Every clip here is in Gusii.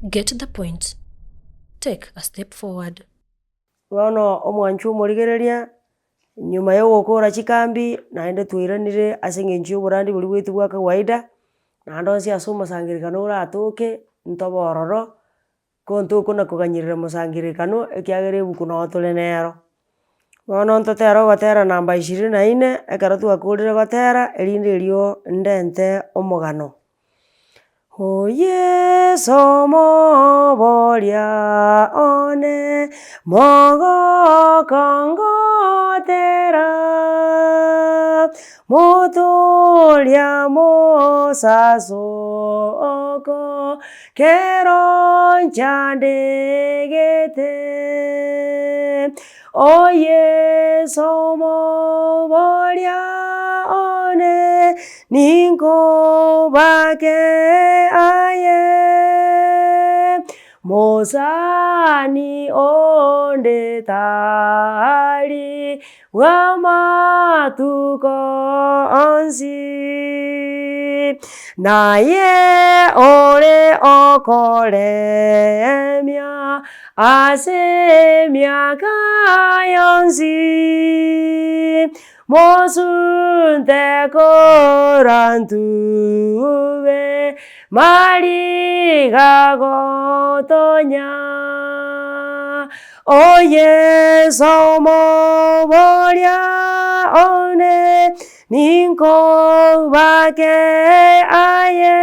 Get the point. Take a step forward. Bono omwanchwa omorigereria, nyuma ya ogokora chikambi, naende twairanire ase eng'encho ya oborandi boria bwaito bwa kawaida, naende onsi ase omosangererekano oratoke, ntobe ororo, ko ntokona koganyerera mosangererekano ekiagera ebuku noo tore nero. Bono ntotere ogotera namba ishirini na nne, ekero twakorire gotera, erinde erio ndente omogano. O Yeso omoboria one, mogoko ngotera, motoria mosasoko, kero nchandegete. O Yeso omoboria one, ninkobake aye, mosani onde tari bw'amatuko onsi, naye ore okoremia ase emiaka yonsi, mosunte korantube mariga gotonya. O Yeso omoboria one, ninkobake aye.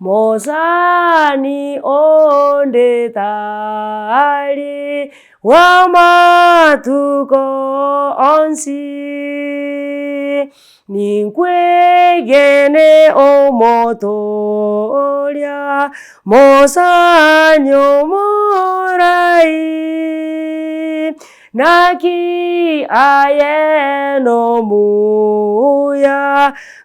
Mosani onde tari bw'amatuko onsi, ninkwegene omotoria, mosani omorai, Naki aye nomuya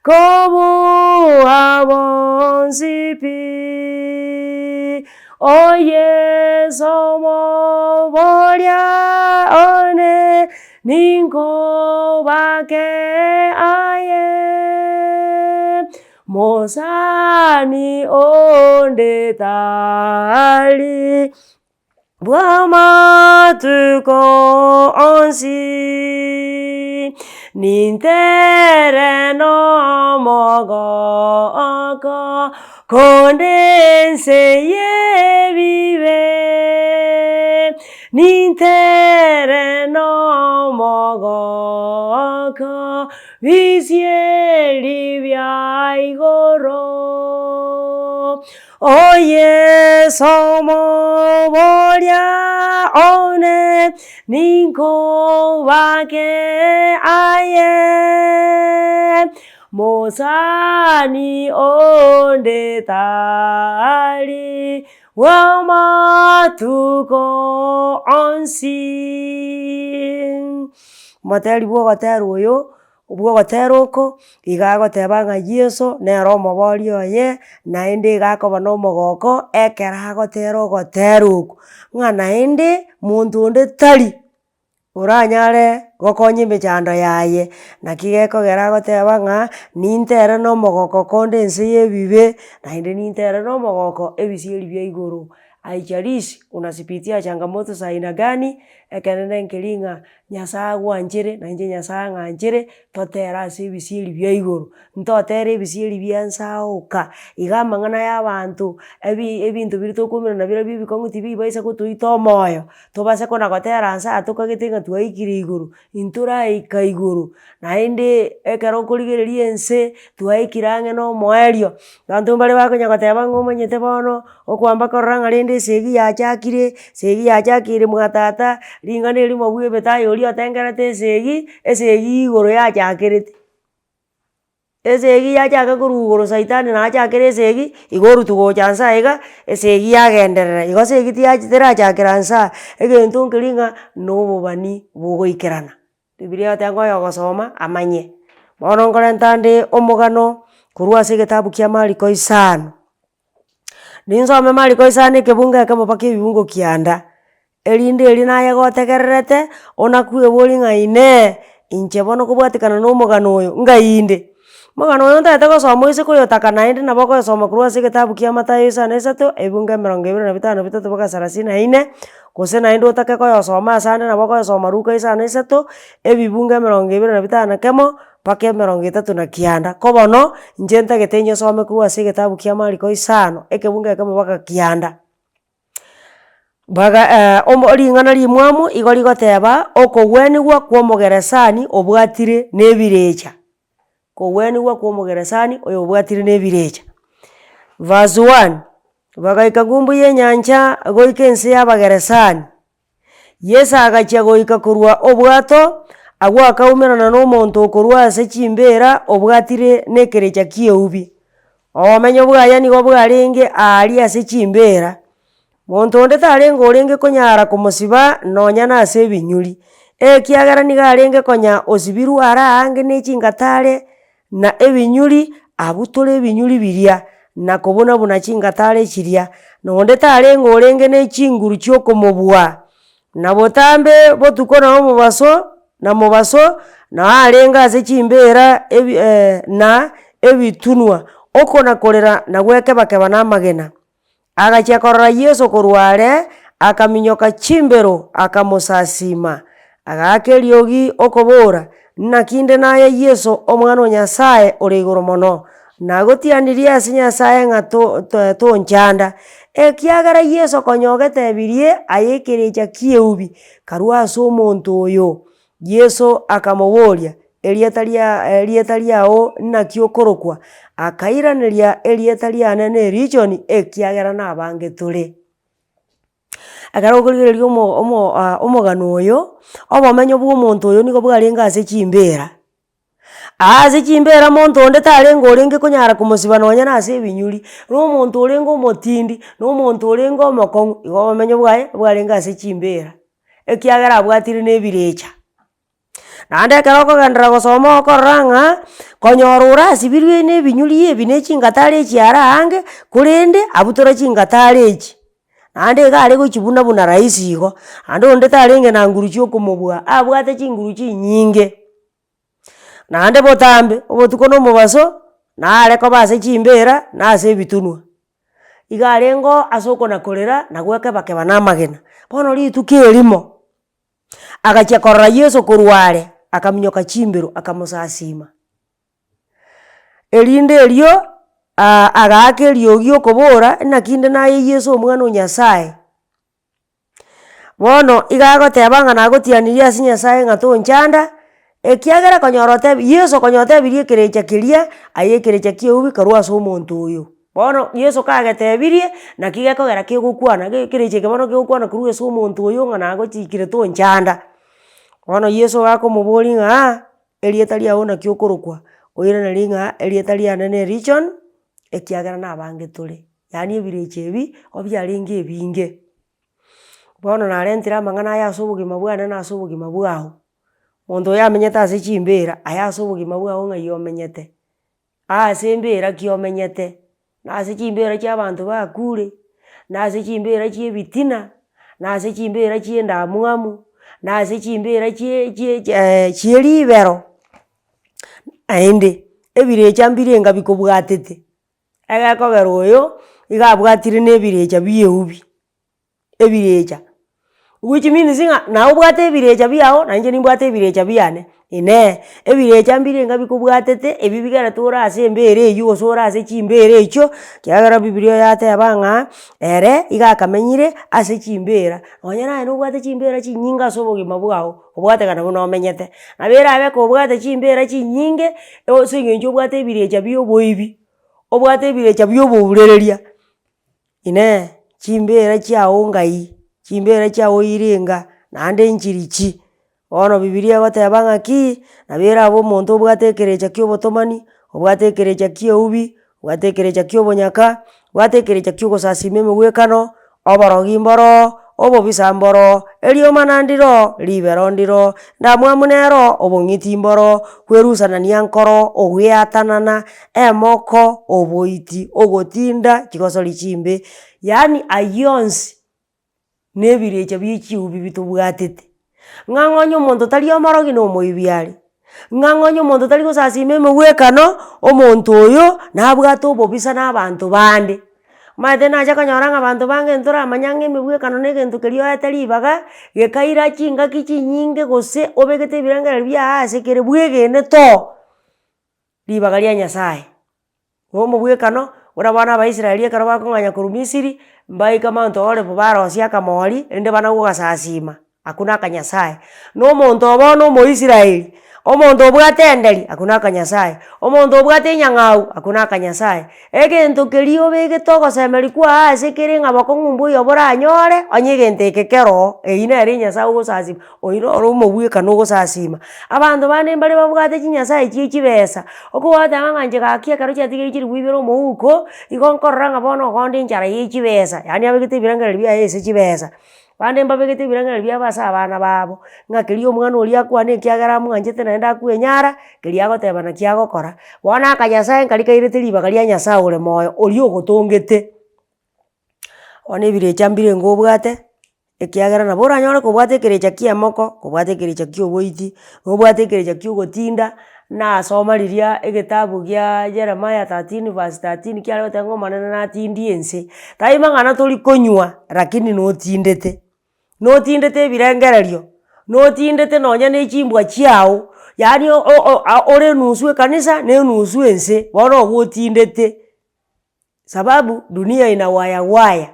kobua bonsi pi, O Yeso omoboria one, ninkobake aye. Mosani onde tari. Bw'amatuko onsi, nintere nomogoko, konde ense y'ebibe, nintere nomogoko, bisieri bia igoro. O Yeso omoboria one, ninkobake aye, mosani onde tari bw'amatuko onsi. Omoteri bwa ogotera oyo. Obw'ogotera oko, iga agoteba ng'a Yeso nere omoboria oye, naende iga akoba na omogoko ekero agotera ogotera oko, ng'a naende monto onde tari oranyare gokonya emechando yaye. Naki gekogera agoteba ng'a nintere na omogoko konde ense ya ebibe, naende nintere na omogoko ebisieri bia igoro. Haijalishi unazipitia changamoto za aina gani, ekenene nkeri ng'a Nyasaye agwanchere, na inche Nyasaye ang'anchere, totere ase ebisieri bia igoro, ntotere ebisieri bia nse aoka, iga amang'ana ya abanto, ebi ebinto biria tokoumera nabirobio ebikong'u tibibaisa gotoita omoyo, tobase kona gotera nse aa tokagete ng'a twaikire igoro, intoraika igoro, naende ekero okorigereria ense, twaikire ang'e na omoerio, abanto mbare bakonya goteba ng'a omanyete bono. Okoamba korora ng'a rende esegi yachakire, esegi yachakire mwa tata, ring'ana erimo bwebete aye oria otengerete esegi, esegi igoro yachakerete. Esegi yachaka korwa igoro saitani nachakire esegi, igo orutwa gocha nse aiga, esegi yagenderera, igo segi tiyachi terachakera nse aa, egento nkeri ng'a na obobani bogoikerana. Bibilia egoteba ng'a oyogosoma amanye. Bono nkorenta nde omogano korwa ase egetabu kia Mariko isano. Ninsome Mariko isano ekebungo ekemo mpaka ebibungo kianda, erinde erio naye gotegererete, ona kweboria ng'a inee, inche bono kobwatekana na omogano oyo, ng'ai inde? Omogano oyo ntagete gosoma oise koyotaka naende nabo okoyosoma korwa ase egetabu kia matayo isano na isato, ebungo emerongo ebere na bitano na bitato mpaka sarasini na inne, gose naende otake koyosoma ase ande nabo okoyosoma luka isano na isato, ebibungo emerongo ebere na bitano na kemo, mpaka emerongo etato na kianda. Ko bono, inche ntagete nyesome korwa ase egetabu kia mariko isano, ekebungo ekemo mpaka kianda. Baga omo ring'ana rimwamu igo rigoteba, okogweniwa kwa omogeresani obwatire na ebirecha, kogweniwa kwa omogeresani oyo obwatire na ebirecha. Verse one, bagaika ngumbu ya enyancha goika ense ya abageresani. Yeso agachia goika korwa obwato, agwo akaumerana na omonto okorwa ase chimbeera obwatire na ekerecha ki'eubi. Obomenyo bwaye nigo bwarenge aaria ase chimbeera. Monto onde tarenge orenge konyara komosiba nonya nase ebinyuri, ekiagera nigo arenge konya osibirwe are aange ne chingatare na ebinyuri, abutore ebinyuri biria, na kobuna buna chingatare chiria, na onde tarenge orenge ne chinguru chiokomobua. Na botambe botuko na omobaso na mobaso, nao arenge ase chimbeera ebi na ebitunwa, okona korera na gwekebakeba na amagena. Agachia korora Yeso korwa are, akaminyoka chimbero, akamosasima. Agaaka eriogi okobora, Naki inde naye Yeso, Omwana o Nyasae ore igoro mono? Nagotianirie ase Nyasae ng'a to to tonchanda, ekiagera Yeso konya ogetebirie aye ekerecha ki'eubi, karue ase omonto oyo. Yeso akamoboria, Erieta ria erieta riao naki okorokwa? Akairaneria, Erieta riane ne Legioni, ekiagera nabange tore. Ekero okorigereria omo omo omogano oyo, obomenyo bwa omonto oyo nigo bwarenge ase chimbera. Aa ase chimbera monto onde tarenge orenge konyara komosiba nonye na ase ebinyuri, na omonto orenge omotindi, na omonto orenge omokong'u, igo obomenyo bwaye bwarenge ase chimbera, ekiagera abwatire na ebirecha. Naende ekero okogenderera gosoma okorora ng'a, konyora orasibirwe na ebinyuri ebi na echingatara echi are aange, korende abutore chingatara echi, naende iga are gochia buna buna rahisi igo, naende onde tarenge na nguru chia okomobua, abwate chinguru chinyinge. Naende botambe, obotuko na omobaso, nare koba ase chimbera na ase ebitunwa. Iga arenge oo ase okonakorera na gwekebakeba na amagena. Bono rituko erimo. Agachia korora Yeso korwa are, akaminyoka chimbero, akamosasima. Erinde erio agaaka eriogi okobora, naki inde naye Yeso Omwana o Nyasaye. Bono iga agoteba ng'a nagotianirie ase Nyasaye ng'a tonchanda, ekiagera konyora otebi Yeso konya otebirie ekerecha keria, aye ekerecha ki'eubi karue ase omonto oyo. Bono Yeso kagetebirie, naki gekogera kegokwana, ekerecha eke bono kegokwana korwa ase omonto oyo ng'a nagochikire tonchanda. Bono Yeso akomoboria ng'a erieta riago naki okorokwa, oiraneria ng'a erieta riane ne Legion, ekiagera nabange tore, yaani ebirecha ebi, obiarenge ebinge. Bono narentire amang'ana aya ase obogima bwane na ase obogima bwao, monto oyo amenyete ase chimbera, aye ase obogima bwao ng'ai omenyete. Ase embera ki omenyete, na ase chimbera chia abanto bakure, na ase chimbera chia ebitina, na ase chimbera chia endamwamu, na ase chimbera chie chie chie ribero, naende ebirecha mbirenga bikobwatete, egekogera oyo, iga abwatire na ebirecha bia eubi. Ebirecha, which means ng'a naye obwate ebirecha biago na inche nimbwate ebirecha biane, inee, ebirecha mbire enga bikobwatete ebi bigerete ore ase embera eywo gose ore ase chimbera echio, kiagera bibilia yateba ng'a ere iga akamenyire ase chimbera, nonye naye nobwate chimbera chinyinge ase obogima bwago, obwatekana buna omenyete. Nabo erabe kobwate chimbera chinyinge, ase eng'encho obwate ebirecha bia oboibi, obwate ebirecha bia obourereria. Inee! Chimbeera chiao ngai? Chimbeera chiao irenga, naende nchirichi? Bono bibilia egoteba ng'aki, nabo erabe omonto obwate ekerecha kia obotomani, obwate ekerecha kia eubi, obwate ekerecha kia obonyaka, obwate ekerecha kia ogosasima emegwekano, oborogi mboroo, obobisa mboroo, eriomana ndiroo, ribero ndiroo, ndamwamu neroo, obong'iti mboroo, kwerusanania nkoroo, ogweatanana, emoko, oboiti, ogotinda, chigosori chimbe, yaani ayio onsi na ebirecha bia echiubi bitobwatete. Ng'a ng'onye omonto tari omorogi na omoibi are. Ng'a ng'onye omonto tari gosasima emegwekano, omonto oyo nabwate obobisa na abanto bande. Omanyete nacha konyora ng'a abanto bange ntoramanya ng'a emegwekano na egento keria oete ribaga, gekaira chingaki chinyinge gose obegete ebirengererio biago ase kere bwegenete oo, ribaga ria nyasaye. Igo omogwekano, buna bono abaisraeli ekero bakong'anya korwa misiri, mbaika mount horebu barosia akamori, rende bana gogasasima, akwo na akanyasaye. Na omonto obo bono omoisraeli, omonto obwate enderi, akwo na akanyasaye, omonto obwate enyang'au, akwo na akanyasaye. Egento keria obegete ogosemeria kwago ase kere ng'a bokong'u mbuya boranyore, onye egento eke kero oo, eywo nere enyasaye ogosasima, oywo noro omogwekano ogosasima. Abanto bande mbare babwate chinyasaye chia chibesa, okogoteba ng'a inche gaki ekero chiatigaire chiribu ibere omouko, igo nkorora ng'a bono igo onde enchara ya chibesa, yaani abegete ebirengererio biaye ase chibesa. Bande mbabegete ebirengererio biabo ase abana babo, ng'a keria omwana oria akwane ekiagera amwanchete naende akwenyara, keria agoteba naki agokora. Bono akanyasaye nkari kairete ribaga ria nyasaye ore moyo, oria ogotongete. Bono ebirecha mbirenge obwate, ekiagera nabo oranyore kobwate ekerecha kia emoko, kobwate ekerecha kia oboiti, nobwate ekerecha kia ogotinda, nasoma riria egetabu gia Jeremiah 13 verse 13 kiare goteba ng'a omonene natindie ense, tari mang'ana tori konywa rakini notindete, notindete ebirengererio, notindete nonya na echimbwa chiago, yaani o- o- ore enusu ekanisa na enusu ense, bono igo otindete. Sababu dunia inawayawaya,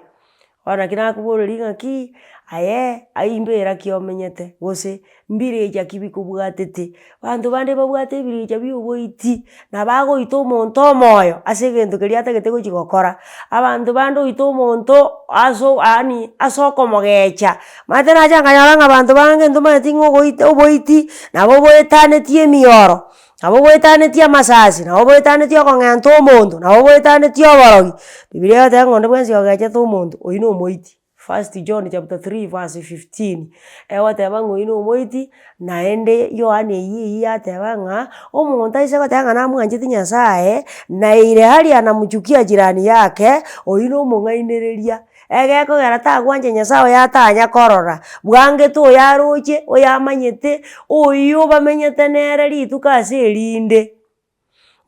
bono naki nakoboreria ng'aki, aye aywo mbera ki omenyete gose mbirecha ki bikobwatete. Abanto bande babwate ebirecha bia oboiti, nabo agoita omonto omoyo ase egento keria atagete gochi gokora. Abanto bande oite omonto aso yaani ase okomogecha, omanyete nacha nkanyora ng'a abanto bange ntomanyeti ng'a ogoita oboiti nabo boetanetie emioro. Nabo boetanetie amasasi, nabo boetanetie okong'enta omonto, nabo boetanetie oborogi, bibilia egoteba ng'a onde bwensi ogechete omonto, oywo na omoiti. First John chapter 3 verse 15, egoteba ng'a oywo na omoiti, naende Yohana eywo eywo yateba ng'a, omonto aise goteba ng'a namwanchete Nyasaye, na ere aria anamchukia jirani yake, oywo na omong'ainereria. Egekogera tagwancha Nyasaye oyo atanya korora, bwangete oyo aroche, oyo amanyete, oywo bamenyete nere rituko ase erinde.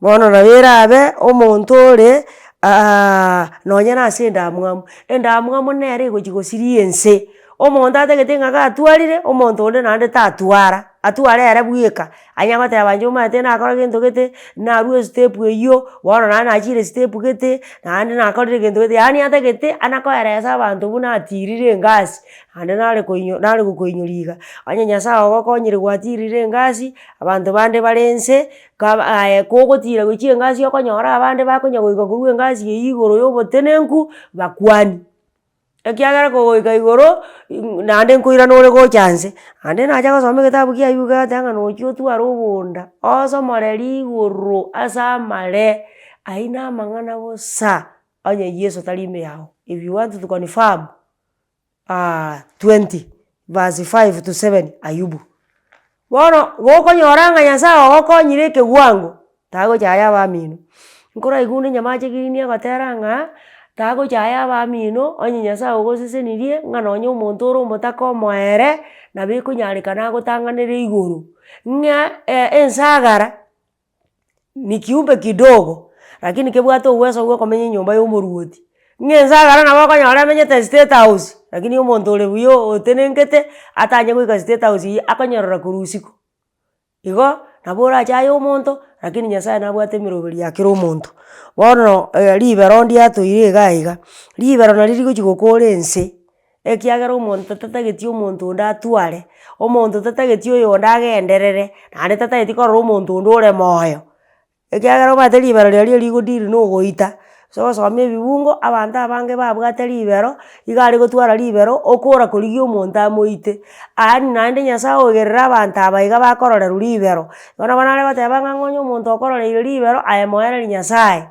Bono nabo erabe omonto ore nonye na ase endamwamu, endamwamu nere egochi gosiria ense, omonto atagete ng'a gatwarire, omonto onde naende tatwara, atware ere bweka. Anya goteba inche omanyete nakora gento gete, narwa estep eywo, bono naende nachire estep gete, naende nakorire gento gete, yaani atagete ana koeresa abanto buna atirire engasi, naende nare koinyo nare gokoinyoria iga, onye nyasaye ogokonyire gwatirire engasi, abanto bande bare nse, kaba aye kogotira gochia engasi okonyora abande bakonya goika korwa engasi eywo igoro ya obotenenku, bakwanie. Ekiagera kogoika igoro, naende nkoirana ore gocha nse, naende nacha gosoma egetabu kia Ayubu kegoteba ng'a nochia otware obonda, osomoreri igoro ase amare, aywo na amang'ana bosa, onye Yeso tari ime yago. If you want to confirm 20 verse 5 to 7 Ayubu. Bono gokonyora ng'a Nyasaye ogokonyire ekewango, tagochaya abamino. Nkoraigwe nyamache girini agotera ng'a, tagochaya abamino onye Nyasaye ogosesenirie ng'a nonye omonto ore omotaka omoere, nabo ekonyarekana agotang'anere igoro, ng'a ensagara ni kiumbe kidogo, lakini kebwate oweso bwa okomenya enyomba ya omorwoti. Ng'a ensagara nabo okonyora emenyete state house, lakini omonto ore buya otenenkete, atanye goika state house eywo akonyorora korwa isiko. Igo, nabo orache aye omonto, lakini nyasaye nabwate emeroberi ya kera omonto. Bono ribero ndiatoire iga iga, ribero nario rigochi gokora ense. Ekiagera omonto tatageti omonto onde atware, omonto tatageti oyonde agenderere, naende tatageti korora omonto onde ore moyo. Ekiagera omanyete ribero riaria rigodeal na ogoita, ase ogosoma ebibungo, abanto abange babwate ribero, iga are gotwara ribero, okora korigia omonto amoite. Yaani naende nyasaye ogerire abanto aba iga bakororerwa ribero, bono nabo nare goteba ng'a onye omonto okororeire ribero, aye moereri nyasaye.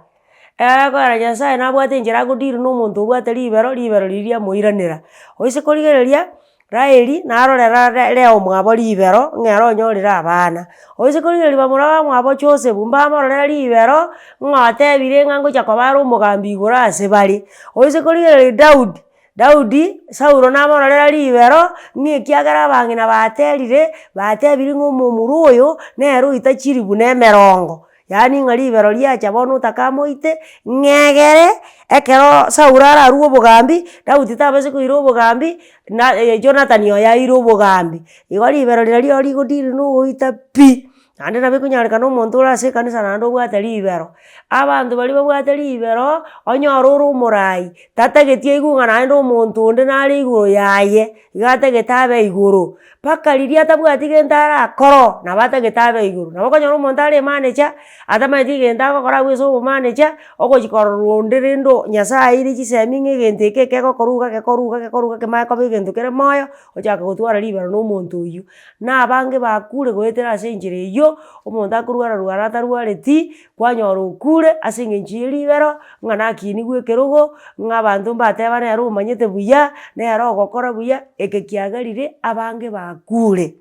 Egekoera nyasaye nabwate enchera agodeal na omonto obwate ribero, ribero riria riamoiranera. Oise korigereria, Raeli narorera re Lea omwabo ribero, ng'a ere onyorire abana. Oise korigereria bamura bamwabo Joseph mbamororere ribero, ng'a otebire ng'a ngocha koba are omogambi igoro ase bare. Oise korigereria Daudi. Daudi, Saulo namororere ribero, ng'a ekiagera abang'ina baterire, batebire ng'a omomura oyo, nere oita chiribu na emerongo, yaani ng'a ribero riacha bono otaka amoite, ng'egere ekero Saulo ararwe obogambi, Daudi tabasa koira obogambi, na Jonathan oye aire obogambi. Igo ribero riria rigodeal na ogoita pi, naende nabo ekonyarekana omonto ore ase ekanisa naende obwate ribero. Abanto baria babwate ribero, onyore ore omorai, tatageti aigwe ng'a naende omonto onde nare igoro yaye, iga atagete abe igoro, mpaka riria atabwati gento arakoro, nabo atagete abe igoro. Nabo okonyora omonto are emanager, atamanyeti egento agokora abwo ase obomanager, ogochi korora onde rende o nyasaye aire chisemi ng'a egento eke ekegokorwa iga gekorwa iga gekorwa iga kemanye koba egento kere moyo, ochaka gotwara ribero na omonto oywo. Na abange bakure goetera ase enchera eywo, omonto akorwara rwara atarwareti, kwanyora okure ase eng'encho ya ribero, ng'a nakinigwe ekerogo, ng'a abanto mbateba nere omanyete buya, nere ogokora buya, eke kiagerire abange bakure.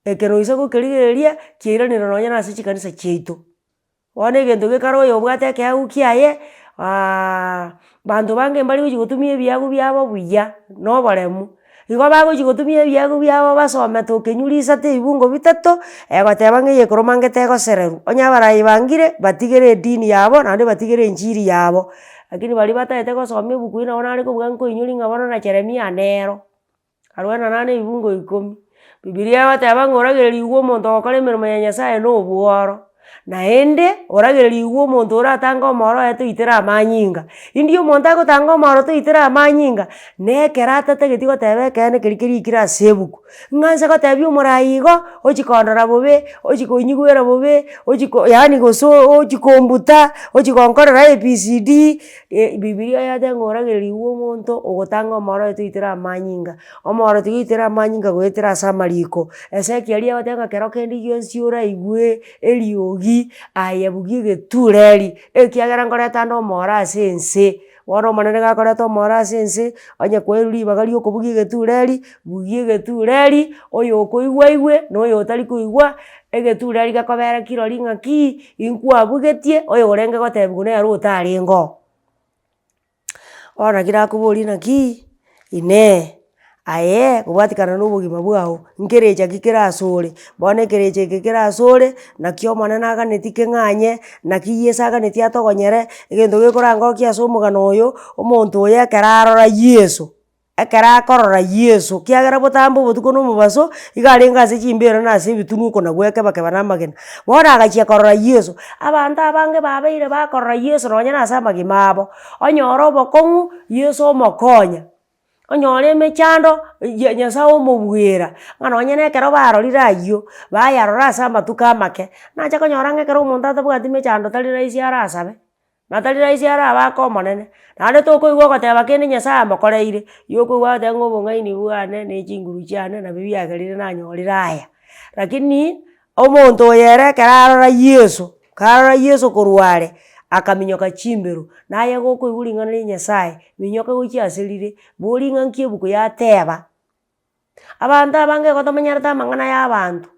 Eke noisa gokerigereria, kiairanire nonye na ase chikanisa chiaito. Bono egento gekare oyo obwate ekeegwa kiaye, banto bange mbari gochi gotumia ebiegwa biabo buya, na oboremu. Igo bagochi gotumia ebiegwa biabo basomete okenywa risato ebibungo bitato, egoteba ng'a eyekoroma ngete egosererwa. Onye abarai bangire, batigere edini yabo naende batigere enchiri yabo. Lakini baria bataete gosoma ebuku eywo nabo nare kobua nkoinyori ng'a bono na Jeremia nero. Aruaini nane ebibungo ikomi, bibiria egoteba ng'a oragererigwe omonto ogokora emeremo ya Nyasaye na obworo, naende oragererigwe omonto oratange omoro oye toitera amanyinga. Indi omonto agotanga omoro toitera amanyinga, na ekero atatageti goteba ekeene keria kerikire ase ebuku, ng'a nse gotebia omorai igo, ochia kondora bobe, ochia konyigwera bobe, ochia ko yaani gose ochia kombuta, ochia gonkorera ABCD. Bibiria yateba ng'a oragererigwe omonto ogotanga omoro oye toitera amanyinga, omoro tigoitera amanyinga goetera ase amariko. Ezekiel agoteba ng'a kero kende gionsi oraigwe eriogi, aye bugia egetureri, ekiagera nkoreta nde omoro ase ense. Bono omonene gakoreta omoro ase ense, onye kwaerwa ribaga ria okobugia egetureri, bugia egetureri, oyo okoigwa aigwe, na oyo otari koigwa, egetureri gekobera kirori ng'aki. Inkwabugetie oyorenge gotebiwa nere otarenge oo. Bono naki nakoboria naki, inee, aye kobwatikana na obogima bwao, nkerecha ki kere asore? Bono ekerecha eke kere asore, naki omonene aganeti keng'anye, naki yeso aganeti atogonyere, egento gekorangokia ase omogano oyo, omonto oyo ekero arora yeso. Ekero akorora Yeso, kiagera botambe obotuko na omobaso, iga arenge ase chimbeera na ase ebitunwa oko na gwekeba keba na amagena. Bono agachia korora Yeso, abanto abange babeire bakorora Yeso nonye na ase amagima abo, onyore obokong'u, Yeso omokonya, onyore emechando, ye Nyasaye omobuera, ng'a nonye na ekero barorire aywo, bayarora ase amatuko amake, nacha konyora ng'a ekero omonto atabwati mechando tari rahisi arasabe. Na tari rahisi arabake Omonene, naende tokoigwa ogoteba kende Nyasaye amokoreire, igo okoigwa agoteba ng'a obong'aini bwane na echinguru chiane nabio biagerire nanyorire aya. Lakini omonto oyo ere ekero arora Yeso, karora Yeso korwa are, akaminyoka chimbero, naye gokoigwa ring'ana ria Nyasaye, minyoka gochia ase rire, boria ng'a nki ebuku yateba. Abanto abange igo tomanyerete amang'ana ya abanto.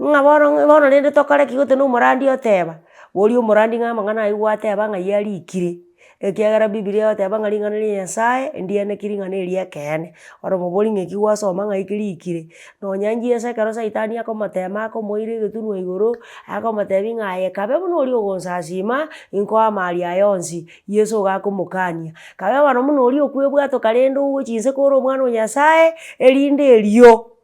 Ng'a bono ng'a bono rende tokore ki gose na omorandi oteba, boria omorandi ng'a amang'ana aywo gwateba ng'ai arikire, ekiagera bibilia egoteba ng'a ring'ana ria nyasaye ndianekiri ng'a na eria ekeene. Bono moborie ng'a eki gwasoma ng'ai kerikire, nonya nchiesa ekero saitani akomotema akomoira egetunwa igoro, akomotebia ng'a aye kabe buna oria ogonsasima, inkoe amari aya onsi, Yeso iga akomokania. Kabe bono buna oria okwebwatoka rende ogochia inse kore omwana o nyasaye, erinde erio.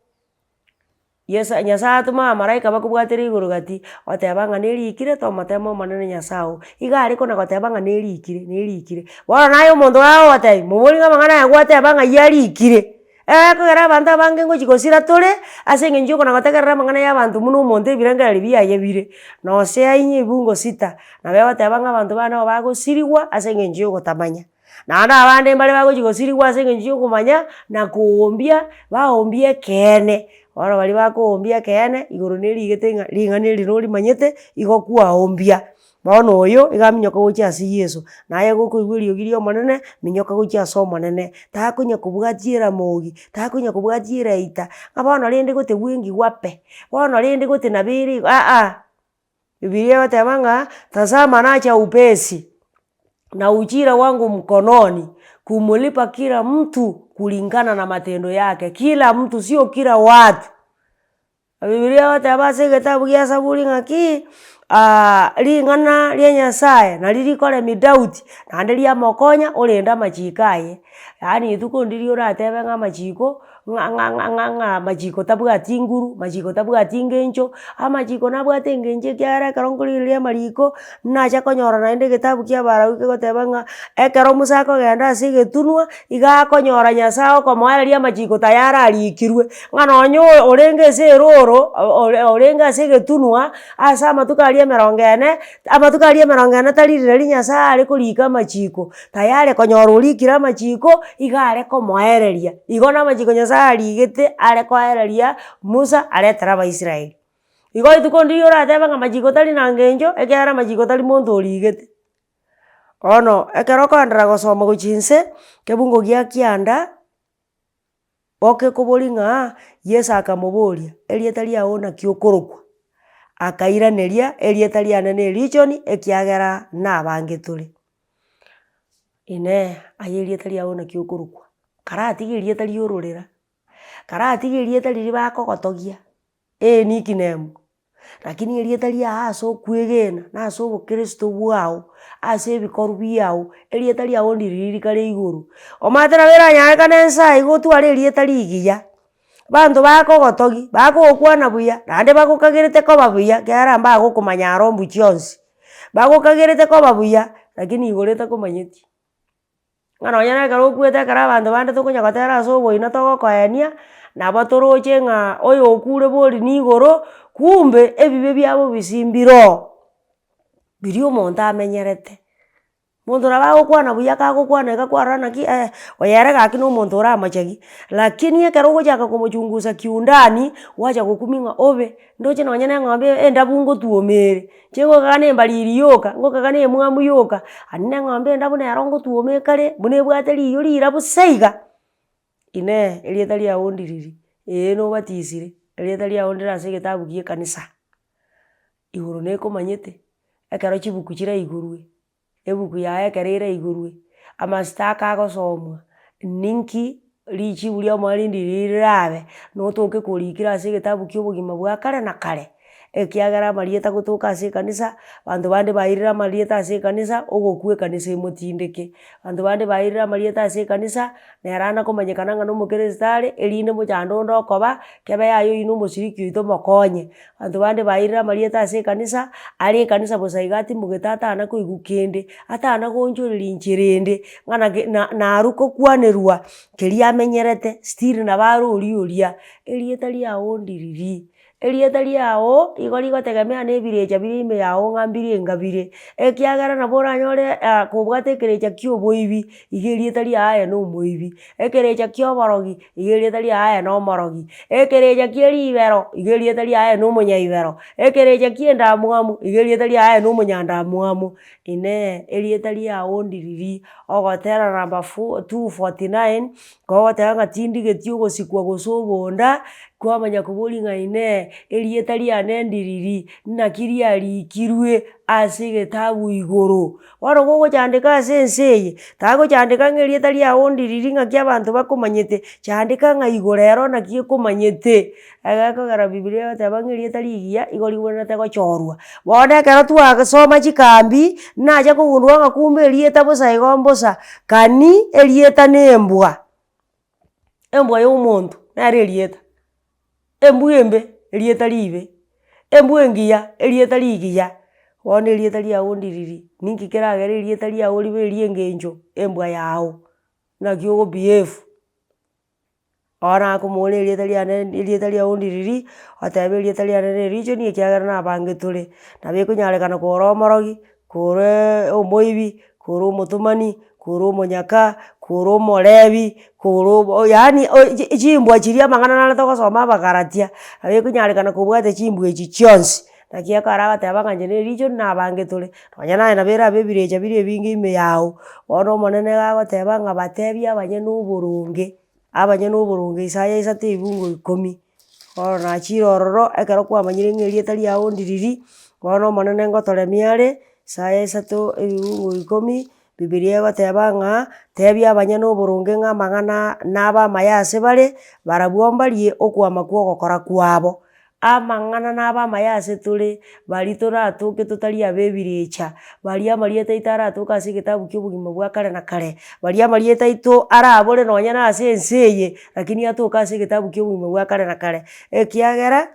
Yeso nyasaye atome abamalaika bakobwatere igoro gati, oteba ng'a nerikire tomotema omonene nyasaye oo. Iga are kona goteba ng'a nerikire nerikire. Bono naye omonto gagogotebia, mobori ng'a amang'ana aya gwateba ng'ai arikire, ekogera abanto abange ngochi gosira tore, ase eng'encho ya okona gotegerera amang'ana ya abanto buna omonto ebirengererio biaye bire. Nose inye ebungo sita, nabo egoteba ng'a abanto bane nabo bagosirigwa ase eng'encho ya ogotamanya. Naende abande mbare bagochia gosirigwa ase eng'encho ya okomanya na koombia, baombie ekeene. Bono baria bakoombia ekeene, igoro nerigete ng'a ring'ana eri norimanyete, igo kwaombia. Bono oyo, iga aminyoka gochia ase Yeso, naye gokoigwa eriogi ria omonene, minyoka gochia ase omonene, takonya kobwatia eramogi, takonya kobwatia eraita, ng'a bono rende gote bwengigwa pe, bono rende gote nabo ere igo aa. Bibilia egoteba ng'a tazama nacha upesi, na ujira wangu mkononi. Kumulipa kila mtu kulingana na matendo yake, kila mtu sio kila watu. Bibilia egoteba ase egetabu gia saburi ng'aki, ring'ana ria nyasaye nari rikoremia Daudi, naende riamokonya orenda amachiko aye, yaani rituko ndiria oratebe ng'a amachiko, ng'a ng'a ng'a ng'a ng'a machiko tabwati nguru, machiko tabwati ngencho, amachiko nabwate eng'encho ekiagera ekero nkorigereria amariko, nacha konyora naende egetabu kia abarawi kegoteba ng'a, ekero musa akogenda ase egetunwa, iga akonyora nyasaye okomoereria amachiko tayari arikirwe, ng'a nonye oyo orenge ase eroro ore orenge ase egetunwa, ase amatuko aria emerongo ene, amatuko aria emerongo ene tari rirorio nyasaye are korika amachiko, tayari konyora orikire amachiko, iga are komoereria. Igo na amachiko nyasaye arigete, are koereria musa aretere abaisraeli. Igo rituko ndiria oratebe ng'a machiko tari na ngencho, ekiagera amachiko tari monto origete. Bono, ekero okoenderera gosoma gochia inse, kebungo gia kianda, okekoboria ng'a yeso akamoboria, erieta riago naki okorokwa? Akairaneria, erieta riane na erichoni ekiagera nabange tore. Inee, aye erieta riago naki okorokwa? Karatiga erieta ria ororera, karatiga erieta riria bakogotogia, enickname, Lakini erieta riago ase okwegena, na ase obokristo bwao, ase ebikorwa biago, erieta riago ndiriri rikare igoro. Omanyete nabo eranyarekane ense eye iga otware erieta rigiya, abanto bakogotogia, bakogokwana buya, naende bagokagerete koba buya ekiagera mbagokomanya aro mbu chionsi, bagokagerete koba buya, lakini igoro etakomanyeti. Ng'a nonye na ekero okwete ekero abanto bande tokonya gotera ase oboina togokoenia, nabo toroche ng'a oyo okure bori nigoro, kumbe ebibe biabo bisi mbiroo, biria omonto amenyerete. Monto nabo agokwana buya kagokwana iga kwarora naki eh, oyo ere gaki na omonto oramochegi, lakini ekero ogochaka komochungusa kiundani, gwacha gokumia ng'a obe, ndoche nonye na eng'ombe endabu ngotwoma ere. Inche ngokaga na embariri yoka, ngokaga na emwamu yoka, aria na eng'ombe endabu nero ngotwoma ekare, buna ebwate riyo rirabu se iga. Inee, erieta riago ndiriri? Ee nobatisire, erieta riago ndire ase egetabu gia ekanisa, igoro nekomanyete, ekero chibuku chiraigorwe, ebuku yaye ekero eraigorwe, amasitaka agosomwa, ninki richibu ria omorindi riri rirabe, notoke korikire ase egetabu kia obogima bwa kare na kare, ekiagera amarieta agotoka ase ekanisa, abanto bande bairire amarieta ase ekanisa, ogokwa ekanisa emotindeke. Abanto bande bairire amarieta ase ekanisa, nere ana komanyekana ng'a na omokristo are, erinde mochando onde okoba, kebe yaya oywo na omoshiriki oito mokonye. Abanto bande bairire amarieta ase ekanisa, are ekanisa bosa iga atimogete atana koigwa kende, atana goonchoreria inchera ende, ng'a naki na naru kokwanerwa keria amenyerete still nabo are oria oria, erieta riago ndiriri, erieta riago igo rigotegemea na ebirecha bire ime yago ng'a mbire enga bire, ekiagera nabo oranyore kobwate ekerecha kia oboibi, iga erieta riago aye na omoibi, ekerecha kia oborogi, iga erieta riago aye na omorogi, ekerecha kia ribero, iga erieta riago aye na omonyaibero, ekerecha kia endamwamu, iga erieta riago aye na omonyandamwamu. Inee, erieta riago ndiriri, ogotera number four two forty nine, kogoteba ng'a tindigeti ogosikwa gose obonda, kwamanya koboria ng'a inee, erieta riane ndiriri, naki riarikirwe ase egetabu igoro. Bono gogochandeka ase ense eye, tagochandeka ng'a erieta riago ndiriri ng'aki abanto bakomanyete, chandeka ng'a igoro ero naki ekomanyete. Egekogera bibilia egoteba ng'a erieta rigiya igo ribwenerete gochorwa. Bono ekero twasoma chikambi, nacha kogundua ng'a kumbe erieta bosa igo mbosa, kani erieta na embwa, embwa ya omonto nere erieta, embwa embe erieta ribe, embwa engiya erieta rigiya, bono erieta riago ndiriri, ninki keragere erieta riago ribe eria eng'encho embwa yago, naki ogo behave. Bono nakomoboria erieta riane erieta riago ndiriri, otebe erieta riane na erichoni ekiagera nabange tore. Nabo ekonyarekana kore omorogi, koreee omoibi, kore omotomani, kore omonyaka, kore omorebi, kore obo yaani o chi chimbwa chiria amang'ana nare togosoma abagalatia, nabo ekonyarekana kobwate chimbwa echi chionsi, naki ekero agoteba ng'a inche na erichoni nabange tore, nonye naye nabo erabe ebirecha bire ebinge ime yago, bono omonene iga agoteba ng'a batebie abanyene oboronge. Abanyene oboronge Isaya isato ebungo ikomi, bono nachire ororo ekero kwamanyire ng'a erieta riago ndiriri, bono omonene ngotoremia are, Isaya isato ebibungo ikomi. Bibiria egoteba ng'a, tebia abanyene oboronge ng'a amang'ana nabe amaya ase bare, barabwo mbarie okwama kwa ogokora kwabo. Amang'ana nabe amaya ase tore, baria toratoke totari aba ebirecha, baria amarieta aito aratoke ase egetabu kia obogima bwa kare na kare, baria amarieta aito arabore nonye na ase ense eye, lakini atoke ase egetabu kia obogima bwa kare na kare, ekiagera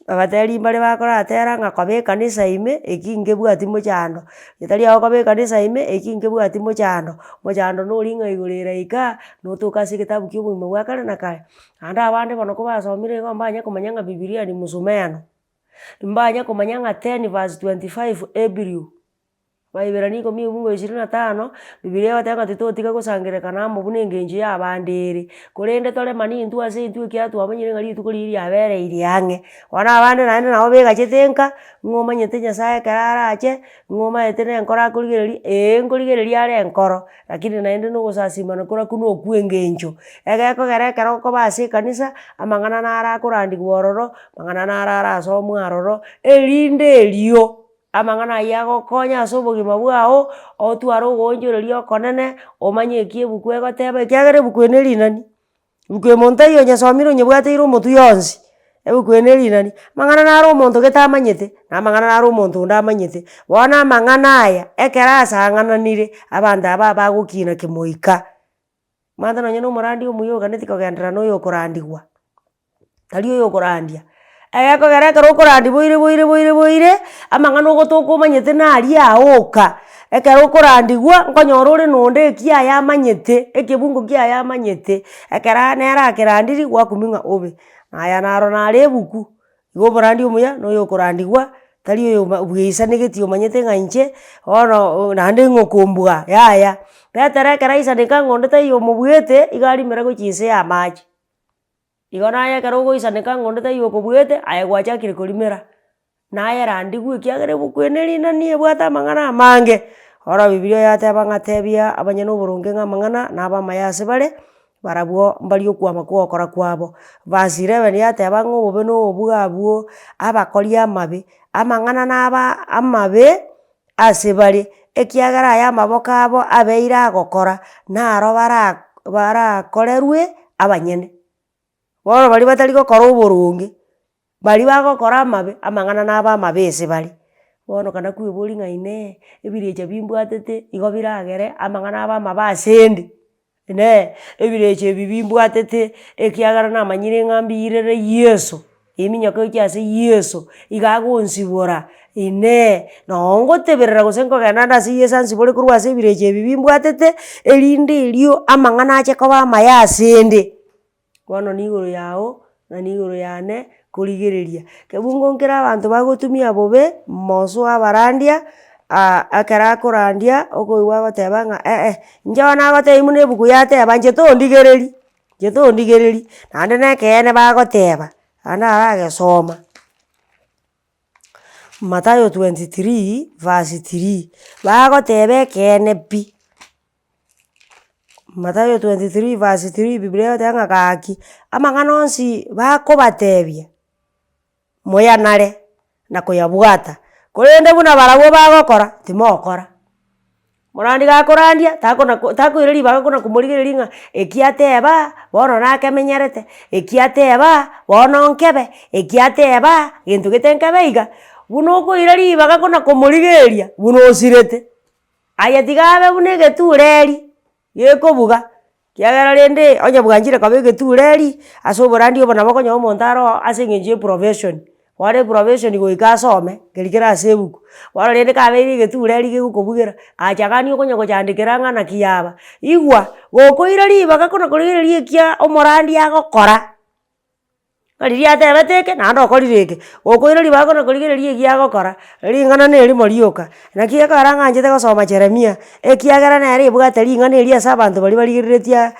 abateri mbare bakoratera ng'a koba ekanisa ime, eki nkebwati mochando, getari agokoba ekanisa ime eki nkebwati mochando, mochando noria ng'a igoro eraika, notoke ase egetabu kia obogima bwa kare na kare. Naende abande bono kobasomire igo mbanya komanya ng'a bibiria ni msumeno, mbanya komanya ng'a ten verse 25 hebrew. Baiberania ikomi ebungo ishirini na tano, bibiria egoteba ng'a titotiga gosangererekana amo buna engencho ya abande ere, korende toremani intwe ase intwe ekiagera twamanyire ng'a rituko riria riabereire ang'e. Bono abande naende nabo begachete nka, ng'a omanyete nyasaye ekero arache, ng'a omaete na enkoro akorigereria, eh nkorigereria are enkoro, lakini naende na ogosasimana korakwo na okwa eng'encho. Egekogera ekero okoba ase ekanisa, amang'ana naro akorandiwa ororo, amang'ana naro arasomwe aroro, erinde erio amang'ana aywo agokonya ase obogima bwago, otware ogoonchoreria okonene, omanye eki ebuku egoteba ekiagera ebuku eye na erinani, ebuku eye monto taiyo onyesomire onyebwateire omotwe yonsi, ebuku eye na erinani. Amang'ana naro omonto gete amanyete, na amang'ana naro omonto onde amanyete. Bono amang'ana aya, ekero asang'ananire, abanto aba abagokina kemoika, omanyete nonye na omorandia omuya oganetie kogenderera na oyo okorandigwa. Tari oyo okorandia, egekogera ekero okorandia boire boire boire boire, amang'ana ogotoka omanyete naria ago oka, ekero okorandigwa nkonyora ore na onde ekiaye amanyete, ekebungo kiaye amanyete, ekera nere akerandiri gwakumia ng'a obe, aya naro nare ebuku, igo omorandia omuya na oyo okorandigwa, tari oyo oma bweisanegeti omanyete ng'a inche, bono naende ng'a okombua yaya. Petero ekero aisaneka ng'a onde taiyo omobuete, iga arimera gochia inse ya amache. Igo naye ekero ogoisaneka ng'a onde taiyo okobuete, aye gwachakire korimera, naye randigwe ekiagera ebuku eye na erinani ebwate amang'ana amange. Bono bibiria yateba ng'a tebia abanyene oboronge ng'a amang'ana nabe amaya ase bare, barabwo mbaria okwama kwa ogokora kwabo. Verse 11 yateba ng'a obobe na obwo abwo abakori amabe, amang'ana naba amabe ase bare, ekiagera aya amaboko abo abeire agokora, naro bara barakorerwe abanyene. Bono baria batari gokora oboronge, baria bagokora amabe, amang'ana nabe amabe ase bare. Bono kana kweboria ng'a inee, ebirecha bimbwatete igo biragere amang'ana abe amabe asende, inee, ebirecha ebi bimbwatete ekiagera namanyire ng'a mbiirere yeso, eminyoke gochia ase yeso, iga agonsibora, inee, noo ngoteberera gose nkogenda nde ase yeso ansibore korwa ase ebirecha ebi bimbwatete, erinde erio amang'ana ache koba amaya asende. Bono nigoro yago, na nigoro yane, korigereria. Kebungo nkere abanto bagotumia bobe, moso abarandia, ekero akorandia, okoigwa agoteba ng'a eh eh, inche bono nagotebia buna ebuku yateba inche tondigereri, inche tondigereri, naende na ekeene bagoteba, naende aragesoma. Mathayo 23 verse 3, bagoteba ekeene pi. Mathayo 23 verse 3 bibilia egoteba ng'a gaki, amang'ana onsi bakobatebia, moyanare na koyabwata, korende buna barabwo bagokora, timokora. Morandi gakorandia, takona ko takoira ribaga kona komorigereria ng'a eki ateba, bono nakemenyerete, eki ateba, bono nkebe, eki ateba, gento gete nkebe iga. Buna okoira ribaga kona komorigereria, buna osirete. Aye tiga abe buna egetureri gekobuga, kiagera rende onye bwanchire koba egetureri, ase oborandi obo nabo okonyora omonto aro ase eng'encho ya eprofession, bono eprofession goika asome, keri kere ase ebuku. Bono rende kabeire egetureri gegokobugera, acha gani okonya gochandekera ng'a naki yaba. Igwa, gokoira ribaga kona korigereria ekia omorandia agokora. Ng'a riria atebete eke, naende okorire eke, gokoira ribaga kona korigereria egia agokora, ring'ana na erimo rioka. Naki ekero ng'anchete gosoma Jeremia, ekiagera nere ebwate ring'ana eria ase abanto baria barigereretie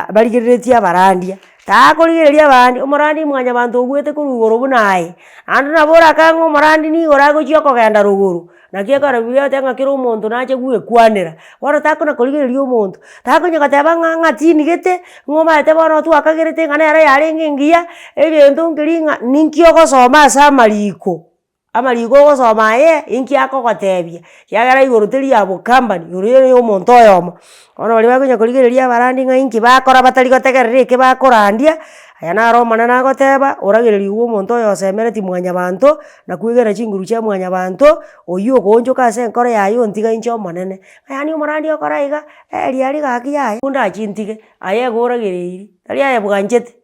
barigereretie abarandia. Takorigereria abaandia, omorandi mwanyabanto ogwete korwa igoro buna aye, naende nabo orakage ng'a omorandi nigo agochia okogenda rogoro. Naki ekero bibilia egoteba ng'a kera omonto nache gwekwanera, bono takona korigereria omonto, takonya goteba ng'a ng'a tinigete, ng'a omanyete bono twakagerete ng'a nere yarenge engiya, egento nkeri ng'a ninki ogosoma ase amariko. Amariko ogosoma aye, inki akogotebia, ekiagera igoro teri ya bokambani, igoro ere ya omonto oyomo. Bono baria bakonya korigereria abarandi ng'a inki bakora batari gotegerera eke bakorandia, aya naro omonene agoteba, oragereriwe omonto oyo osemeretie mwanyabanto, na kwegena chinguru chia mwanyabanto, oywo ogoonchoka ase enkoro yaye ontiga inche omonene. Ng'a yaani omorandi okora iga, riaria gaki yaya, ndachie ntige, aye igo oragereirie, tari aye bwanchete.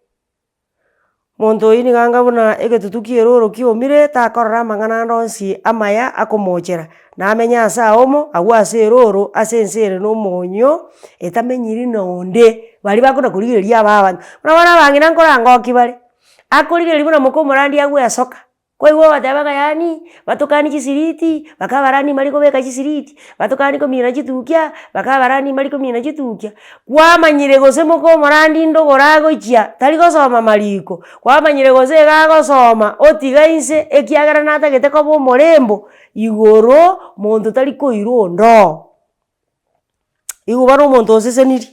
Monto oyio nigo anga buna egetutu kia eroro kiomire, takorora amang'ana ande onsi amaya akomochera, namenye ase aomo agwo ase eroro ase ense ere na omonyoo, etamenyiri na onde, baria bakona korigereria aba abanto. Buna bono abang'ina nkorangokia bare, akorigereria buna moka omorandi agwesoka. Kwaigwa ogoteba ng'a yaani, batokani chisiriti, baka abarani mbari kobeka chisiriti, batokani komina chitukia, baka abarani mbari komina chitukia, kwamanyire gose moka omorandi ndogoro agochia, tari gosoma mariko, kwamanyire gose iga agosoma otiga inse ekiagera natagete koba omorembo, igoro monto tari koira onde oo. Igo bono omonto osesenirie.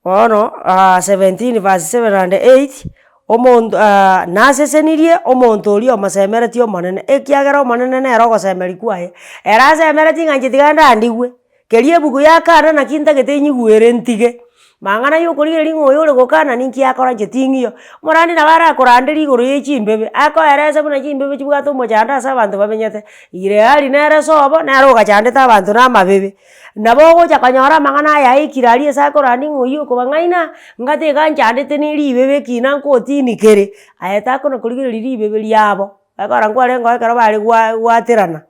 Bono 17 verse 7 and 8, omonto nasesenirie omonto oria omosemeretie omonene, ekiagera omonene nere ogosemeria kwaye. Ere asemeretie ng'a inche tiga ndandigwe, keria ebuku yakana naki ntagete nyigwere ntige, mang'ana ya okorigereria ng'a oyo ore gokana ninki akora inche ting'iyo. Omorandi nabo arakoranderie igoro ya chimbebe, akoerese buna chimbebe chibwate omochando ase abanto bamenyete, ire aria nere sobo, nere ogachandete abanto na amabebe. Nabo ogocha konyora amang'ana aya aikire aria ase akorandia ng'a oywo okobang'aina, ngate iga nchandete na ribebe ekina nkotini kere, aye takona korigereria ribebe riabo, ekora nkwarenge oo ekero bare gwa gwaterana,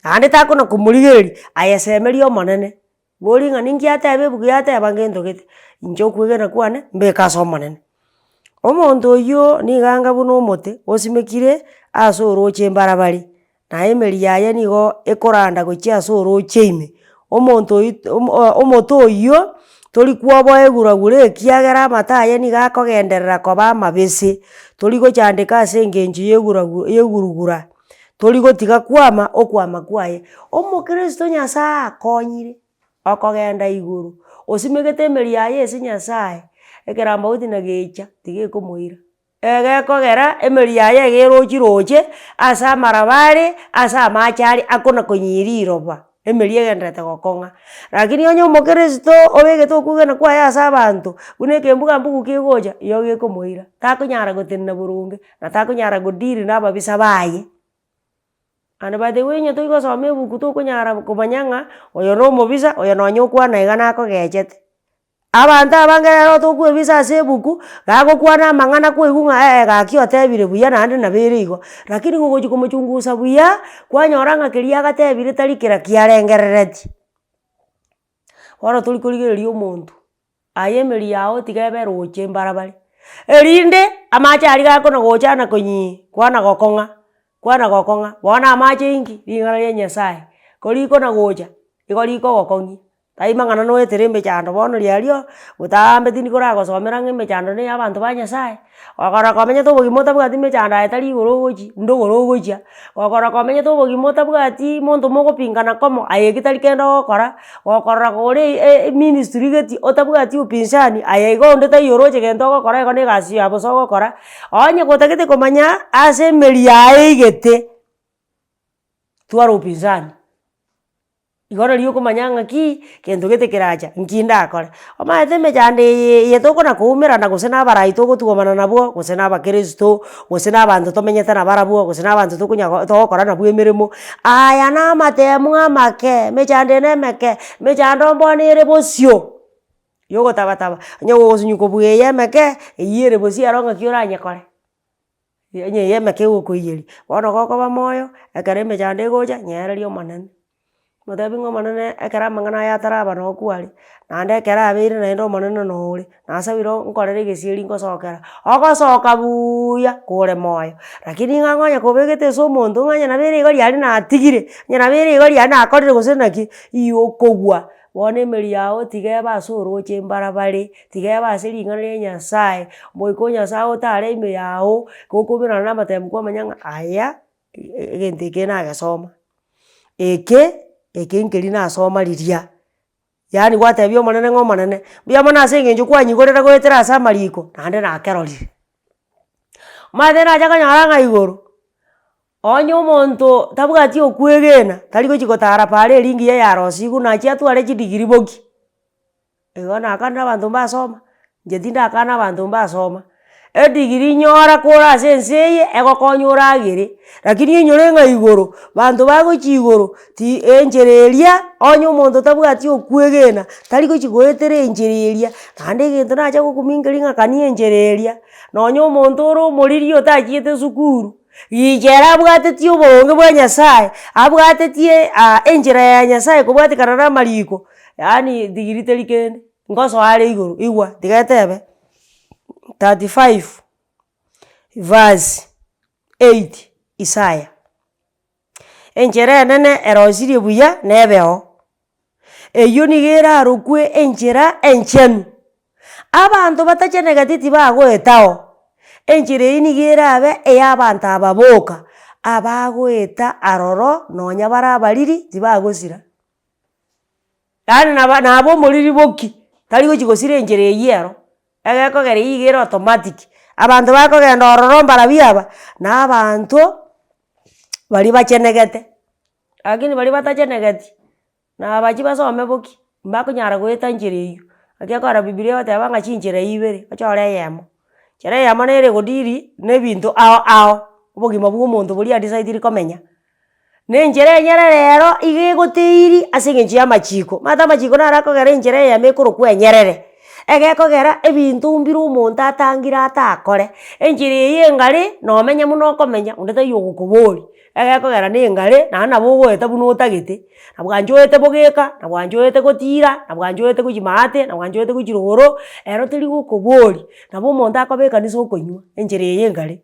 naende takona komorigereria, aye semeria omonene, bori ng'a ninki ateba ebuku yateba ngento gete, inche okwegena kwane mbeke ase omonene. Omonto oywo nigo anga buna omote osimekire ase oroche mbarabare, na emeri yaye nigo ekoranda gochia ase orooche ime. Omonto oywo omo omote oywo tori kwoboa eguragura ekiagera amato aye nigo akogenderera koba amabese, tori gochandeka ase eng'encho ya eguragu ya egurugura, tori gotiga kwama okwama kwaye. Omokristo nyasaye akonyire. Okogenda igoro, osimegete emeri yaye ase Nyasaye, ekerambauti nagecha tigekomoira. Egekogera emeri yaye iga erochi roche, ase amaraba are, ase amache are akona konyia riroba, emeri egendererete gokong'a. Rakini onye omokristo obegete okwegena kwaye ase abanto, buna ekembuga mbugu kegocha, igo gekomoira, takonyara gotenena boronge, na takonyara godeal na ababisa baye. Naende by the way onye toigosoma ebuku tokonyara komanya ng'a oyo na omobisa, oyo nonye okwana iga nakogechete. Abanto abange rero tokoebisa ase ebuku, gagokwana amang'ana kwaigwa ng'a eh gaki otebire buya naende nabo ere igo. Rakini gogochia komochungusa buya, kwanyora ng'a keria agatebire tari kera kiarengereretie. Bono tori korigereria omonto, aye emeri yago tiga ebe roche mbarabare, erinde amache aria gakona gocha na konyii kwana gokong'a kwana gokong'a, bono amache inki? Ring'ana ria nyasaye, korikona gocha, igo rikogokong'ia. Tari mang'ana noetere emechando bono riario, botambe tindi koragosomera ng'a emechando na eya abanto ba nyasaye, gokora komenyete obogima otabwati mechando aye tari igoro ogochia, ndogoro ogochia, gokora komenyete obogima otabwati monto mogopingana komo aye eki tari kende ogokora, gokorora kore e- eministry geti otabwati upinzani aye igo onde taiyo oroche gento ogokora igo na egasi ya bosa ogokora, onye gotagete komanya ase emeri yaye eigete, twara upinzani. Igo riria okomanya ng'aki, gento gete keracha, nki ndakore. Omanyete emechando eye eye tokona koumerana gose na abarai togotwomana nabwo, gose na abakristo, gose na abanto tomenyete nabarabwo, gose na abanto tokonya togokora nabwo emeremo, aya na amatemu amake, emechando eye na emeke, emechando mbono ere bosio, ya ogotabataba, onye gogosunywa kobua eye emeke, eywo ere bosio ero ng'aki oranyekore. Onye eye emeke egokoiyeria, bono gokoba moyo, ekero emechando egocha, nyeereria omonene. Motebi ng'a omonene ekero amang'ana aya ataraba noo kware, naende ekero abeire naende omonene noo ore, nasabire nkorere egesieri ngosokera, ogosoka buuya kore moyo. Rakini ng'a ng'onye kobegete ase omonto ng'a onye nabo ere igo riaria natigire, onye nabo ere igo riaria nakorire gose naki, igo okogwa. Bono emeri yago tiga ebe ase oroche mbarabare, tiga ebe ase ring'ana ria nyasaye, moika o nyasaye otare ime yago, gokoumerana na amatemu kwamanya ng'a aya, egento eke nagesoma, eke, eke nkeri nasoma riria. Yaani gwatebia omonene ng'a omonene, mbuya mono ase eng'encho kwanyigorera goetera ase amariko, naende nakerorire. Omanyete nacha konyora ng'a igoro. Onye omonto tabwati okwegena, tari gochi gotara paara eria engiya yarosiwu nachie atware chidegree boki. Igo nakanire abanto mbasoma, inche tindakana abanto mbasoma, edegree nyora kore ase ense eye, egokonya oragere, rakini oinyore ng'a igoro, banto bagochia igoro ti enchera eria, onye omonto tabwati okwegena, tari gochi goetera enchera eria, naende egento nacha gokumia nkeri ng'a kani enchera eria, nonye omonto ore omoriri otachiete esukuru, gicha ere abwatetie oboronge bwa nyasaye, abwatetie enchera ya nyasaye kobwatekana na amariko, yaani degree teri kende, ngosoa are igoro igwa, tiga etebe 35 verse 8 Isaya. Enchera enene erosirie buya nebe oo, eywo nigo erarokwe enchera enchenu, abanto batachenegeti tibagoeta oo, enchera eywo nigo erabe eya abanto aba boka, abagoeta aroro nonya bare abariri tibagosira. Yaani naba naba omoriri boki, tari gochi gosira enchera eywo ero, egekogera eywo iga ere automatic, abanto bakogenda ororo mbarabwo aba, na abanto baria bachenegete, lakini baria batachenegeti, nabachie basome boki, mbakonyara goeta enchera eywo, naki ekogera bibiria egoteba ng'a chinchera ibere, ochore eyemo. Nchera eyemo nere egodiri na ebinto ao ao, obogima bwa omonto boria adisaidiri komenya. Na enchera enyerere ero iga egoteiri ase eng'encho ya amachiko, omanyete amachiko naro akogera enchera eyemo ekorokwa enyerere, egekogera ebinto mbire omonto atangire atakore, enchera eye engare nomenye buna okomenya onde taiyo ogokoboria, egekogera na engare naende nabo ogoeta buna otagete, nabwancha oete bogeka, nabwancha oete gotira, nabwancha oete gochia maate, nabwancha oete gochia rogoro, ero teri gokoboria, nabo omonto akoba ekanisa okonywa enchera eye engare.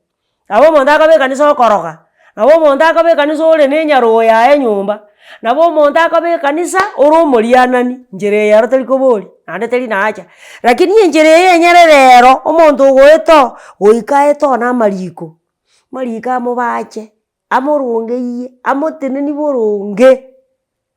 Nabo omonto akoba ekanisa okoroga, nabo omonto akoba ekanisa ore na enyarogo yaye nyomba, nabo omonto akoba ekanisa ore omorianani, nchera eye ero teri koboria, naende teri na hacha. Lakini enchera eye enyerere ero, omonto ogoeta oo, goika aete oo na amariko, amariko amobache, amorongeiye, amoteneni boronge.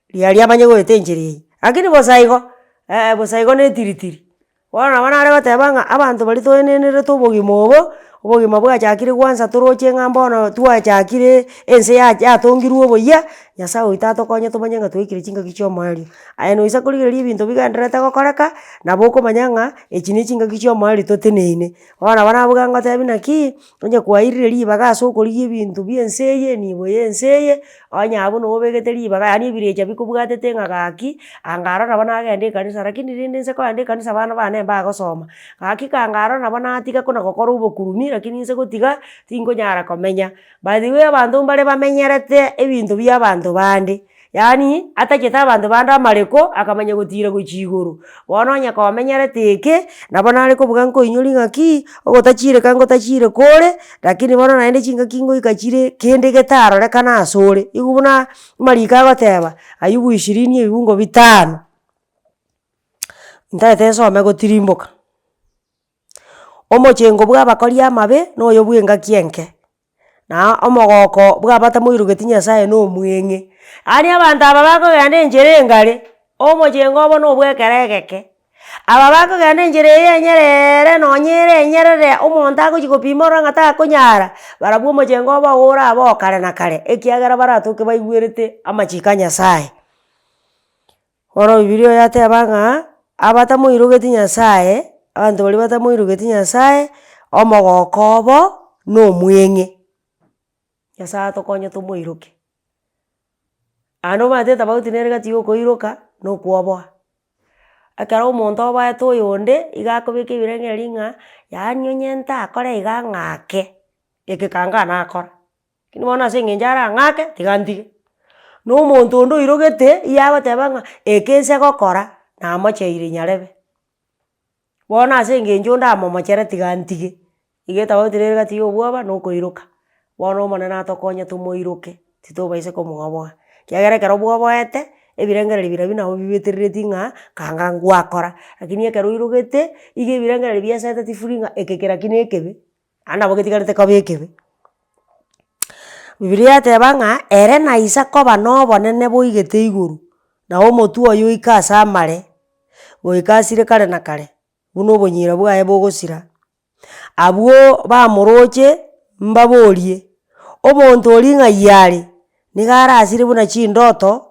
Riaria abanye goeta enchera eye, lakini bosa igo, eh bosa igo na etiritiri. Bono nabo nare goteba ng'a abanto baria toenenerete obogima obo, obogima bwachakire gwansa toroche ng'a mbono twachakire ense ya yatongirwe oboyia, nyasaye oito atokonye tomanye ng'a twaikire chingaki chia omoerio. Aye noisa korigereria ebinto bigendererete gokoreka, nabo okomanya ng'a echi na echingaki chia omoerio toteneine. Bono nabo nabuga ngotebi naki, onye kwairire ribaga ase okorigia ebinto bia ense eye, enibo ya ense eye, onye abwo nabo obegete ribaga yaani ebirecha bikobwatete ng'a gaki, anga aro nabo nagenda ekanisa lakini rende nse kogenda ekanisa abana bane mbagosoma, gaki kanga aro nabo natiga kona gokora obokurumi lakini nse gotiga, tinkonyara komenya. By the way abanto mbare bamenyerete ebinto bia abanto bande. Yaani atachete abanto bande amareko, akamanya gotira gochia igoro. Bono onye komenyerete eke, nabo nare kobuga nkoinyori ng'aki, ogotachireka ngotachireka ore, lakini bono naende chingaki ngoika chire kende getarorekana asore. Igo buna amariko agoteba, Ayubu ishirini ebibungo bitano, ntagete nsome gotirimboka. Omochengo bwa abakori amabe, na oyo bwa engaki enke. Na omogoko bwa abatamoirogeti Nyasaye na omweng'e. Yaani abanto aba bakogenda enchera engare, omochengo obo na obwa ekero egeke. Aba bakogenda enchera eye enyerere nonye ere enyerere omonto agochi gopima orore ng'a takonyara, barabwo omochengo obo orabe o kare na kare, ekiagera baratoke baigwerete amachiko a Nyasaye. Bono bibilia yateba ng'a abatamoirogeti Nyasaye, abanto baria batamoirogeti Nyasaye, omogoko obo na omweng'e. Nyasaye atokonye tomoiroke. Naende omanyete etofauti nere gati ya okoiroka na okwoboa. Ekero omonto oboete oyonde, iga akobeka ebirengererio ng'a yaani onye ntakora iga ng'ake, eke kanga nakora. Lakini bono ase eng'encho arang'ake, tiga ntige. Na omonto onde oirogete, iga agoteba ng'a eke nse gokora, namocheire nyarebe. Bono ase eng'encho onde amomochere tiga ntige, iga etafauti nere gati ya obwoba na okoiroka. Bono omonene atokonye tomoiroke, titobaisa komwoboa, ekiagera ekero bwoboete, ebirengererio biria nabo bibeterereti ng'a kanga ngwakora, lakini ekero oirogete, iga ebirengererio biaseteti free ng'a eke kera ki na ekebe. Naende nabo getigarete koba ekebe. Bibilia yateba ng'a ere naisa koba na obonene boigete igoro, na omotwe oye oike ase amare, goika asire kare na kare, buna obonyira bwaye bogosira. Abwo bamoroche mbaborie, Omonto oria ng'ai are, niga arasire buna chindoto,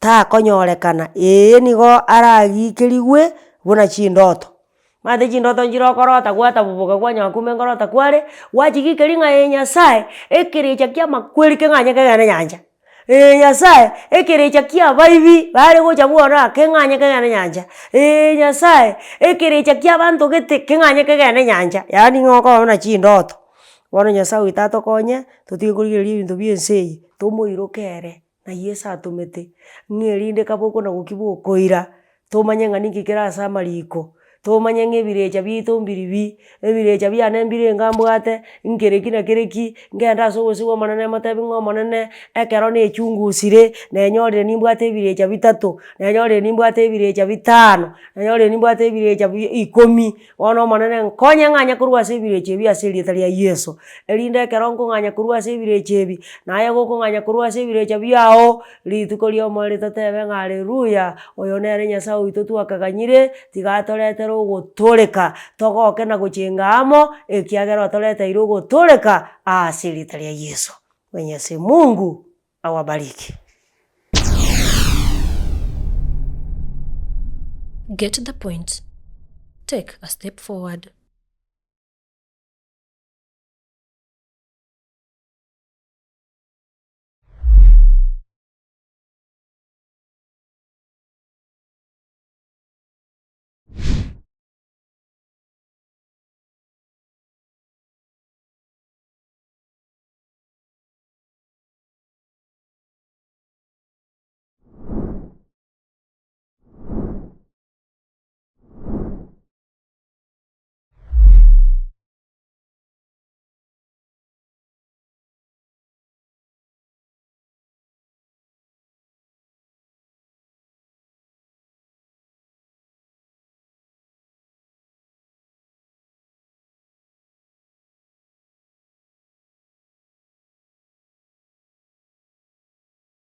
takonyorekana, eeh nigo aragikerigwe buna chindoto. Omanyete chindoto nchire okorota gwatabuboka kwanyora kumbe nkorota kware, gwachigikeria ng'a eh nyasaye, ekerecha kia amakweri keng'anye kegende nyancha, eh nyasaye, ekerecha kia abaibi bare gocha bwono aa keng'anye kegende nyancha, eh nyasaye, ekerecha kia abanto gete keng'anye kegende nyancha, yaani ng'a okoba buna chindoto. Bono nyasaye oito atokonye, totige korigereria ebinto bia ense eye, tomoiroke ere. Na Yeso atomete, ng'a erinde kabe okona gokia bokoira, tomanye ng'a ninki kere ase amariko, tomanye ng'a ebirecha biaito mbiribi, ebirecha biane mbire enga mbwate, nkereki na kereki, ngende ase obosio bwa omonene motebi ng'a omonene, ekero nechungusire, nenyorire nimbwate ebirecha bitato, nenyorire nimbwate ebirecha bitano, nenyorire nimbwate ebirecha bi ikomi, Bono Omonene nkonye ng'anye korwa ase ebirecha ebi ase erieta ria Yeso, erinde ekero nkong'anya korwa ase ebirecha ebi, naye gokong'anya korwa ase ebirecha biago, rituko ri'omoerio totebe ng'a haleluya, oyo nere Nyasaye oito twakaganyire, tiga atoretere ogotooreka, togoke na gochenga amo, ekiagera otoreteire ogotooreka ase erieta ria Yeso. Mwenyezi Mungu awabariki. Get the point. Take a step forward.